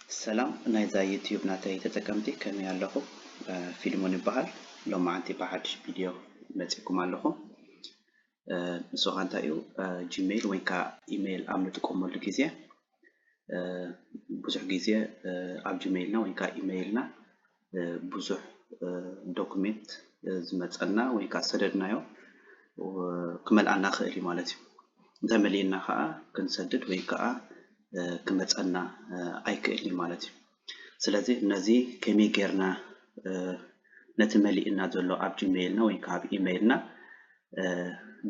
ሰላም ናይዛ ዩቲዩብ ናተይ ተጠቀምቲ፣ ከመይ ኣለኹም? ፊልሞን ይበሃል። ሎማዓንቲ ብሓድሽ ቪድዮ መፂእኩም ኣለኹ። ንሱ ኸዓ እንታይ እዩ? ጂሜይል ወይ ከዓ ኢሜይል ኣብ ንጥቀመሉ ግዜ፣ ብዙሕ ግዜ ኣብ ጂሜይልና ወይ ከዓ ኢሜይልና ብዙሕ ዶክሜንት ዝመፀና ወይ ከዓ ዝሰደድናዮ ክመልኣና ክእል እዩ ማለት እዩ። እንተመሊእና ከዓ ክንሰድድ ወይ ከዓ ክመፀና ኣይክእል እዩ ማለት እዩ። ስለዚ ነዚ ከመይ ጌርና ነቲ መሊእና ዘሎ ኣብ ጂሜይልና ወይ ከዓ ኣብ ኢሜይልና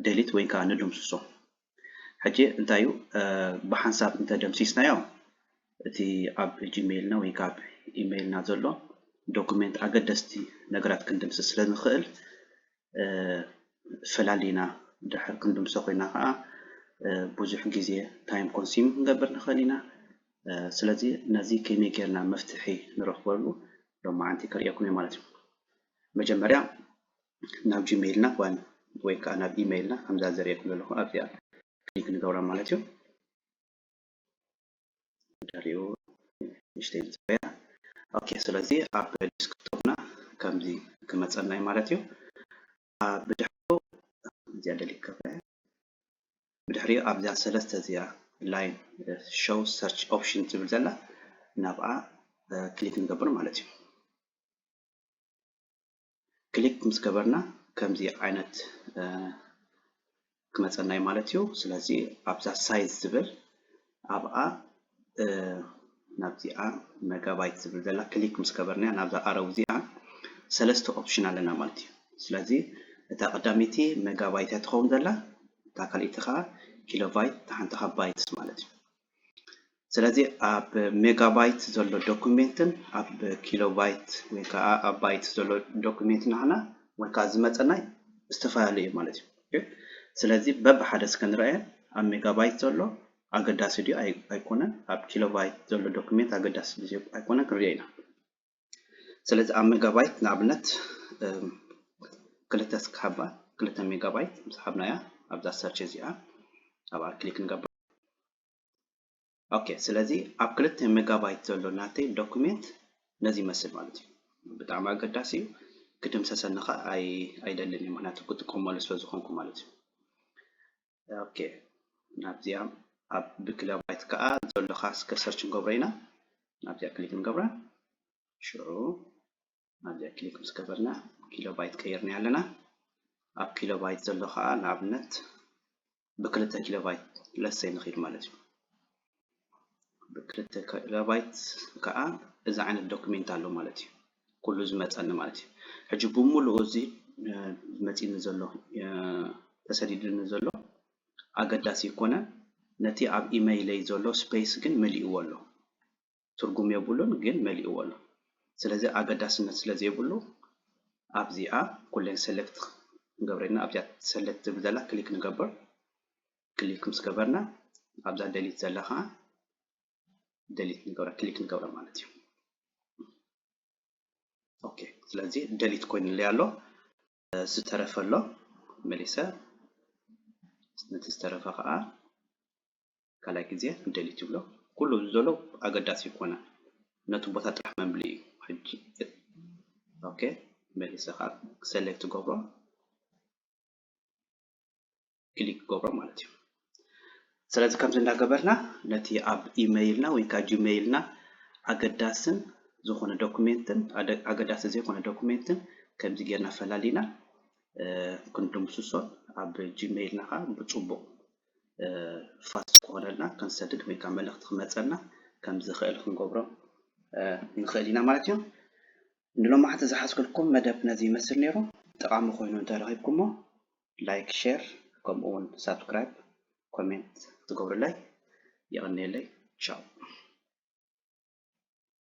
ደሊት ወይ ከዓ ንድምስሶ? ሕጂ እንታይ እዩ? ብሓንሳብ እንተደምሲስናዮ እቲ ኣብ ጂሜይልና ወይ ከዓ ኣብ ኢሜይልና ዘሎ ዶክሜንት ኣገደስቲ ነገራት ክንድምስስ ስለ ንኽእል ፈላሊና ድሕር ክንድምሶ ኮይና ከዓ ብዙሕ ግዜ ታይም ኮንሲም ክንገብር ንኽእል ኢና። ስለዚ ነዚ ከመይ ጌርና መፍትሒ ንረኽበሉ ሎማዓንቲ ከርእየኩም እየ ማለት እዩ። መጀመርያ ናብ ጂሜይልና ወይ ከዓ ናብ ኢሜይልና ከምዛ ዘርእየኩም ዘለኹ ኣብዚኣ ክሊክ ንገብራ ማለት እዩ። ድሕሪኡ ንእሽተይ ንፅበያ። ኦኬ፣ ስለዚ ኣብ ዲስክቶፕና ከምዚ ክመፀና እዩ ማለት እዩ። ብድሕሪኡ እዚኣ ደሊት ከፍራ እያ። ብድሕሪኡ ኣብዚኣ ሰለስተ እዚኣ ላይን ሾው ሰርች ኦፕሽን ትብል ዘላ ናብኣ ክሊክ ንገብር ማለት እዩ። ክሊክ ምስ ገበርና ከምዚ ዓይነት ክመፀና እዩ ማለት እዩ። ስለዚ ኣብዛ ሳይዝ ዝብል ኣብኣ ናብዚኣ ሜጋባይት ዝብል ዘላ ክሊክ ምስ ገበርና ናብዛ ኣረው እዚኣ ሰለስተ ኦፕሽን ኣለና ማለት እዩ። ስለዚ እታ ቀዳመይቲ ሜጋባይት እያ ትኸውን ዘላ፣ እታ ካልኣይቲ ከዓ ኪሎባይት፣ እታ ሓንቲ ከዓ ባይትስ ማለት እዩ። ስለዚ ኣብ ሜጋባይት ዘሎ ዶኩሜንትን ኣብ ኪሎባይት ወይ ከዓ ኣብ ባይት ዘሎ ዶኩሜንት ናህና ወይ ከዓ ዝመፀና ዝተፈላለዩ ማለት እዩ። ስለዚ በብሓደ እስከ ንረኣየን። ኣብ ሜጋባይት ዘሎ ኣገዳሲ ድዩ ኣይኮነን፣ ኣብ ኪሎባይት ዘሎ ዶኩሜንት ኣገዳሲ ድዩ ኣይኮነን ክንሪኦ ኢና። ስለዚ ኣብ ሜጋባይት ንኣብነት ክልተ ስክሓባ ክልተ ሜጋባይት ምስ ሓብናያ ኣብዛ ሰርች እዚኣ ኣብኣ ክሊክ ንገብር። ኦኬ፣ ስለዚ ኣብ ክልተ ሜጋባይት ዘሎ ናተይ ዶኩሜንት ነዚ ይመስል ማለት እዩ። ብጣዕሚ ኣገዳሲ እዩ። ክድምሰሰኒ ከዓ ኣይደልን እዩ፣ ምክንያቱ ክጥቀመሉ ስለ ዝኾንኩ ማለት እዩ። ኦኬ፣ ናብዚኣ ኣብ ብኪሎባይት ከዓ ዘሎ ከዓ እስከ ሰርች ንገብሮ ኢና። ናብዚኣ ክሊክ ንገብራ። ሽዑ ናብዚኣ ክሊክ ምስ ገበርና ኪሎባይት ቀይርና ኣለና። ኣብ ኪሎባይት ዘሎ ከዓ ንኣብነት ብክልተ ኪሎባይት ለሰይ ንኽድ ማለት እዩ። ብክልተ ኪሎባይት ከዓ እዚ ዓይነት ዶክሜንት ኣሎ ማለት እዩ። ኩሉ ዝመፀኒ ማለት እዩ። ሕጂ ብምሉኡ እዚ መፂኒ ዘሎ ተሰዲድኒ ዘሎ ኣገዳሲ ይኮነ። ነቲ ኣብ ኢመይለይ ዘሎ ስፔስ ግን መሊእዎ ኣሎ። ትርጉም የብሉን፣ ግን መሊእዎ ኣሎ። ስለዚ ኣገዳስነት ስለ ዘይብሉ ኣብዚኣ ኩለን ሰለክት ንገብረና። ኣብዚኣ ሰለክት ትብል ዘላ ክሊክ ንገብር። ክሊክ ምስ ገበርና ኣብዛ ደሊት ዘላ ከዓ ደሊት ንገብራ፣ ክሊክ ንገብራ ማለት እዩ። ኦኬ፣ ስለዚ ደሊት ኮይኑለይ ኣሎ። ዝተረፈ ኣሎ መሊሰ ነቲ ዝተረፈ ከዓ ካልኣይ ግዜ ደሊት ይብሎ። ኩሉ ዘሎ ኣገዳሲ ይኮነ፣ ነቲ ቦታ ጥራሕ መምልኢ እዩ። ሕጂ ኦኬ፣ መሊሰ ከዓ ሰሌክት ገብሮ፣ ክሊክ ገብሮ ማለት እዩ። ስለዚ ከምዚ እንዳገበርና ነቲ ኣብ ኢመይልና ወይ ከዓ ጂሜይልና ኣገዳስን ዝኾነ ዶኩሜንትን ኣገዳሲ ዘይኮነ ዶኩሜንትን ከምዚ ጌርና ፈላሊና ክንድምስሶን ኣብ ጂሜይልና ከዓ ብፅቡቕ ፋስት ክኾነልና ክንሰድድ ወይ ከዓ መልእኽቲ ክመፀና ከም ዝኽእል ክንገብሮ ንኽእል ኢና ማለት እዩ። ንሎማዓንቲ ዝሓዝኩልኩም መደብ ነዚ ይመስል ነይሩ። ጠቓሚ ኮይኑ እንተረኺብኩሞ ላይክ፣ ሼር ከምኡ እውን ሳብስክራይብ፣ ኮሜንት ክትገብሩለይ የቐንየለይ። ቻው።